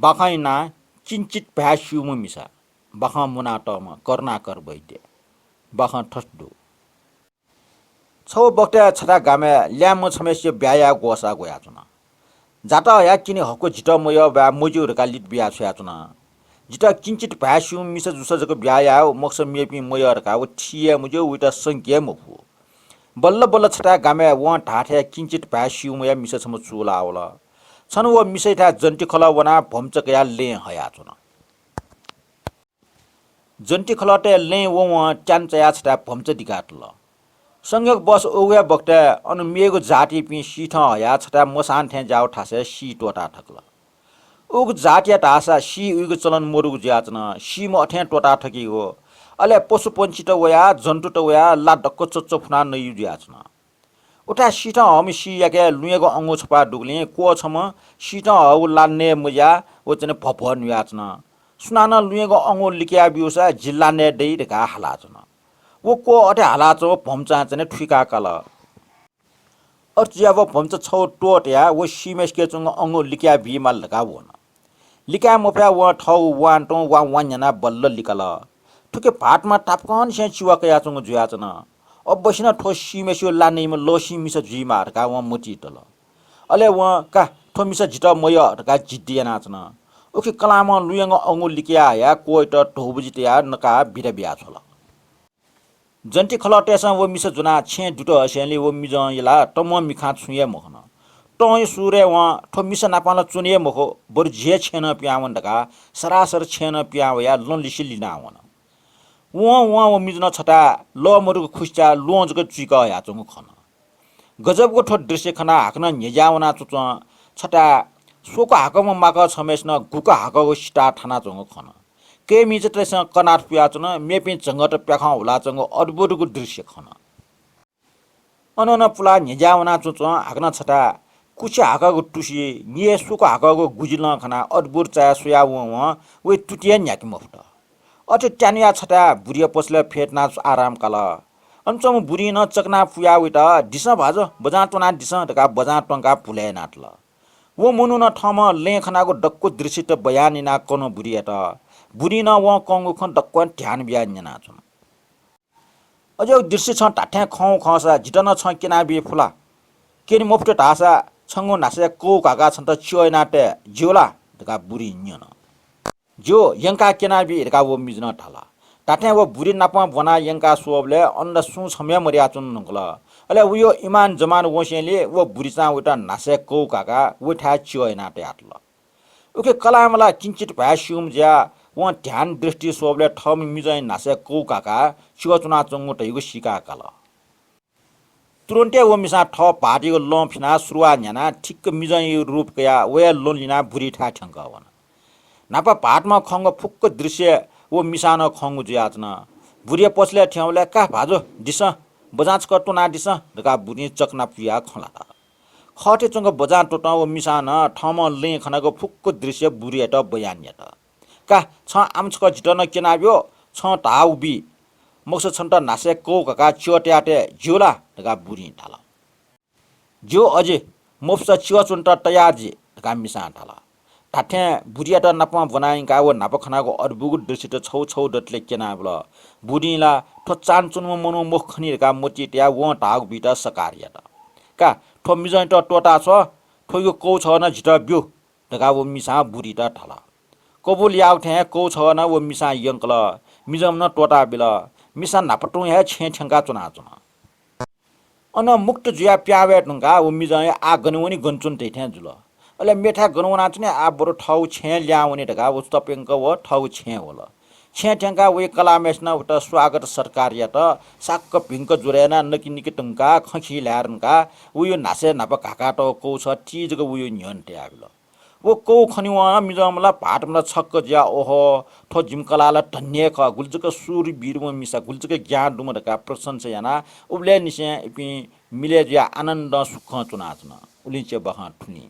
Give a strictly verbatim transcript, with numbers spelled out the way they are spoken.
बाखंया नां किंचित भाय् स्यूम्ह मिसा, बाखं मुनातःम्ह करुणाकर वैद्य। बाखं थथे दु। छगू बखतय् छता गामय् ल्याय्म्ह छम्हय्सित ब्याहा यायेगु ग्वसाः ग्वयाच्वन। जातः हयाः किने हक्व जितः मयः वा मज्यू धकाः लित बियाः छ्वयाच्वन। जितः किंचित भाय् स्यूम्ह मिसा जूसा जक ब्याहा यायेगु, मखुसा मेपिं मयः धकाः व थी हे मज्यू, वइत संके हे मफु। बल्ल बल्ल छता गामय् वं धाःथें किंचित भाय् स्यूम्हया मिसा छम्ह चूलावल। छन्हु व मिसायाथाय् जन्तिखलः वनाः भम्चा कयाः लँय् हयाच्वन। जन्तिखलःतय् लँय् ववं त्यान चायाः छता भम्चा दिकातल। संयोगवश उगु हे बखतय् अन मेगु जातिपिं सी थें हयाः छता मसां थें ज्याःगु थासय् सी त्वःता थकल। उगु जातिया धाःसा सी उइगु चलन मदुगु जुयाच्वन। सीम्ह अथें त्वःता थकीगु। अले पशुपंक्षीत वयाः, जन्तुत वयाः ला दक्व चच्चफुनाः नइगु जुयाच्वन। उथाय् सी थें हःम्ह सीयाके लुँय्गु अंगू छपाः दुगुलिं क्वः छम्ह सी थें हःगु ला नये मज्याः व चाहिँ भभः नुयाच्वन। सुनानं लुँय्गु अंगू लिकया ब्यूसा जि ला नये दइ धकाः हालाच्वन। व क्वः अथे हालाच्वंगु भम्चां चाहिँ थुइका काल। अथे जुयाः व भम्चा छगू त्वःतयाः व सीम्हय्सिके च्वंगु अंगू लिकया बीमाल धकाः वन। लिकाये मफयाः वं थःगु वां तुं वां वां न्यानाः बल्ल लिकल। थुकी भाःतम्ह तापाकंनिसें चिवा कयाच्वंगु जुयाच्वन। अवश्य नं थ्व सीम्हय्सिगु ला नइम्ह लःसिं मिसा जुइमाः धकाः वं मतिइ तल। अले वं का थ्व मिसा जितः मयः धकाः जिद्दी यानाच्वन। उखे कलामं लुँय्गु अंगू लिकया हयाः क्वःयात धौबजि तयाः नकाः बिदा बियाछ्वल। जन्तिखलःतय्सं व मिसा ज्वनाः छेँय् दुत हसेंलि व मिजंया ला तमं मिखां छुं हे मखन। तंया सुरय् वं थ्व मिसा नाप ला च्वने हे मखु, बरु जि हे छेँनं पिहां वन धकाः सरासर छेँनं पिहां वयाः लँ लिसे लिनाः वन। वं वं व मिजं छता लः मदुगु खुसिचाय् ल्वहं जक चुइकः हयाच्वंगु खन। गजबगु थ्व दृश्य खनाः हाकनं न्ह्यज्याः वनाच्वंच्वं छता स्वक्व हाकःम्ह माकः छम्हय्सिनं गुक्व हाकःगु सिताः थानाच्वंगु खन। कय्मिचातय्सं कनाथ पुयाच्वन, मेपिं झंगःत प्याखं हुलाच्वंगु अद्भुतगु दृश्य खन। अनं नं पुलाः न्ह्यज्याः वनाच्वंच्वं हाकनं छता कुछि हाकःगु तुसि, निय् स्वक्व हाकःगु गुजिलं खनाः अद्भुत चायाः स्वयाः वं वं वया तुति हे न्ह्याके मफुत। अथे त्यानुयाः छता बुरिया पसलय् फ्यतुनाः आराम काल। अन च्वंम्ह बुरिं नं चकना पुयाः वइत, "दिसँ भाजु, बजां त्वनादिसँ" धकाः बजां त्वंकाः भुलय् यानातल। व मनुखं थःम्हं लँय् खनागु दक्व दृश्यत बयान यानाः कन बुरियात। बुरिं नं वं कंगु खँ दक्वं ध्यान बियाः न्यनाच्वन। "अज्याःगु दृश्य छं धात्थें खंगु खःसा जितः नं छं क्यनाबी फु ला? क्यने मफुत धाःसा छंगु न्हासय् कौ काकाः छन्त च्यः याना तये ज्यू ला?" धकाः बुरिं न्यन। "ज्यू, यंकाः क्यनाबी" धकाः व मिजनं धाल। धात्थें व बुरि नाप ब्वनाः यंकाः स्वःबलय् अन ला सुं छम्ह हे मदयाच्वंगु धुंकल। अले वया इमान जमान वंसेंलि व बुरिचां वइत न्हासय् कौ काकाः वयाथाय् च्यः याना तयातल। उखे कलाःम्ह ला किंचित भाय् स्यूम्ह जुयाः वं ध्यान दृष्टि स्वःबलय् थःम्ह मिजंया न्हासय् कौ काकाः च्यः च्वनाच्वंगु धइगु सीका काल। तुरुन्त हे व मिसां थः भाःतयागु लं फिनाः सुरुवाः न्ह्यानाः ठिक्क मिजंयागु रूप कयाः वया लं लिनाः बुरिथाय् थ्यंकः वन। न्हापा भाःतम्हं खंगु फुक्क दृश्य व मिसां नं खंगु जुयाच्वन। बुरिया पसलय् थ्यंबलय्, "का भाजु, दिसँ, बजां छकः त्वनादिसँ" धकाः बुरिं चकना पुयाः खँ ल्हात। खःथें च्वंक बजां त्वःतं व मिसां नं थःम्हं लँय् खनागु फुक्क दृश्य बुरियात बयान यात। "का, छं आम छकः जितः नं क्यनाब्यु, छं धाःगु बी। मखुसा छन्त न्हासय् कौ काकाः च्यः तया तये ज्यू ला?" धकाः बुरिं धाल। "ज्यू अजि, मफुसा च्यः च्वनेत तयार जि" धकाः मिसां धाल। धात्थें बुरियात नापं ब्वना यंकाः व न्हापा खनागु अद्भुत दृश्यत छगू छगू दतले क्यनाबिल। बुरिं ला थ्व चान च्वनीम्ह मनू मखु खनी धकाः मतिइ तयाः वं धाःगु बीत सकार यात। "का, थ्व मिजंयात त्वःता छ्व, थ्वयागु कौ छगः नं जितः ब्यु" धकाः व मिसां बुरित धाल। कबुल याःगु थें कौ छगः नं व मिसां यंकल। मिजंम्हं नं त्वःता बिल। मिसा न्हापा तुं हे छेँय् थ्यंकाः च्वनाच्वन। अनं मुक्त जुयाः पिहां वये धुंकाः व मिजं हे आः गन वनी गन च्वनी धइथें जुल। अले मेथाय् गन वनाच्वनी, आः बरु थःगु छेँय् लिहां वनी धकाः व तप्यंक व थःगु छेँय् वल। छेँय् थ्यंकाः वया कलाःम्हय्सिनं वइत स्वागत सत्कार यात। साक्क भिंक ज्वरय् यानाः नकिनिकि धुंकाः खँ खी ल्हाये धुंकाः वया न्हासय् न्हापा घाकातःगु कौ छगः ति जक वया न्ह्यःने तयाबिल। व कौ खनेवं मिजंम्ह ला भाःतम्ह ला छक्क जुयाः, "ओहो, थ्व जिमि कलाः ला धन्य हे खः, गुलि जक शूरवीरम्ह मिसा, गुलि जक ज्ञान दुम्ह" धकाः प्रशंसा यानाः उबलय् निसें इपिं मिलय् जुयाः आनन्दं सुखं च्वनाच्वन। उलिंचे बाखं थुलि।